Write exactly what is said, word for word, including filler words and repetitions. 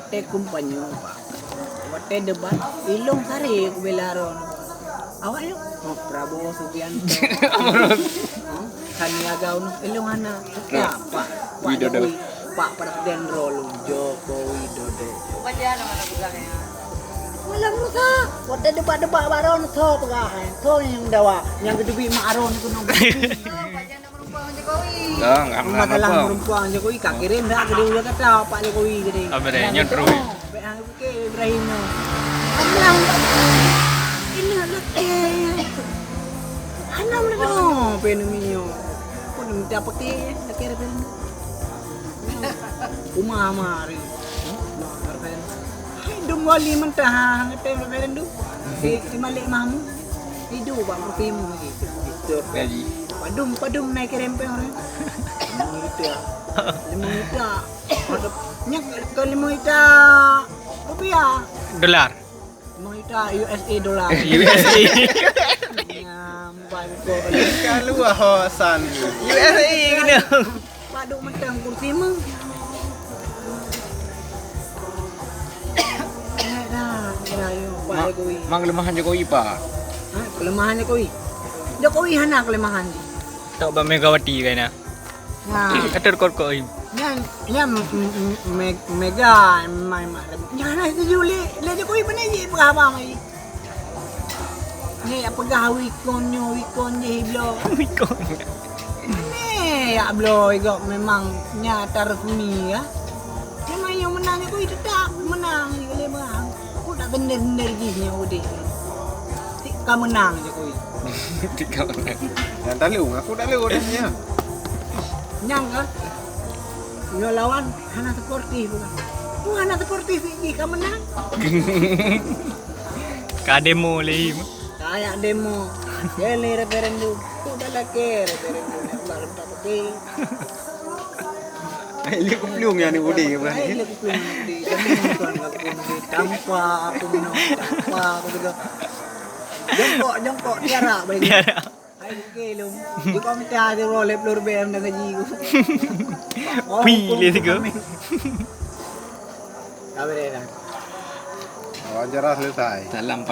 Watèe kampanye, Pak. Watèe debat, ilông saré kubela droeneuh. Awak nyoe, oh, Prabowo Subianto. Hmm, Sandiaga Uno, ilông hana. Ya, Pak, Pak Widodo. Jokowi, Pak Presiden droeneuh, Joko Widodo. Malam Musa, watèe debat-debat bak droeneuh, soe peugah, eh? Soe nyang dawa, nyang geuteubiet mak droeneuh keunoe. Dong, Ahmad Dahlan meureumpok ngon Jokowi, ka kirém dak keu dia kata Pak Jokowi tadi. Apa dia? Nyoe true. Bèk hana pikir Ibrahim nyoe. Abang, ini anak eh. Hana meunyoe, apa yang namanya? Pun minta pakai, pakai referendum. Uma ama hari. Referendum. Hai, dum wali mentah, ngetem referendum. Si, si Malik Mahmud. Hidup bak musim lagi. Gaji. Padum, padum naik kerempeng orang. Lima juta. Lima juta. Nyak ke lima juta rupiah. Dolar. Lima juta U S A dolar. U S A. Nyam, bangkok. Keluar hosan. U S A kena. Padum mentang kursi meng. Dah, dah, yo, Pak Ma-, Jokowi. Mang kelemahan Jokowi, Pak. Ha, kelemahan Jokowi. Jokowi hana kelemahan. Tak bak Megawati kena. Nah. Kata kok kok. Nyan, nyan m-, m-, m-, me-, mega mai mak. Nyan lah setuju le, le Jokowi mana je peugah abang lagi. Ni peugah wikon nyoe, wikon je bloe. Wikon. Ni ya bloe igok memang nyata resmi ya. Cuma yang menang Jokowi tetap menang ni boleh menang. Aku tak sender-sender jih nyoe udeh. Tik ka menang Jokowi. Tik ka menang. Yang tak lu, aku tak lu dah ya. Nyang ke? Nyoe lawan hana sportif bukan? Tu hana sportif jih ka menang. Ka demo lé. Kayak demo. Kali referendum. Tu dah lagi referendum. Baru tak betul. Ai, lé kuplueng nyang ni udeh, Bang. Ai, lé kuplueng nyang ni udeh. Jangan tuan aku ni tanpa aku menang, tanpa aku juga. Jongkok, jongkok, tiara, bang. Tiara. Hai, oke, lom. Di komentar dia, bro, lé peluru B M dah gaji. Pi, lé siku. Dah beres dah. Wajarah selesai. Salam.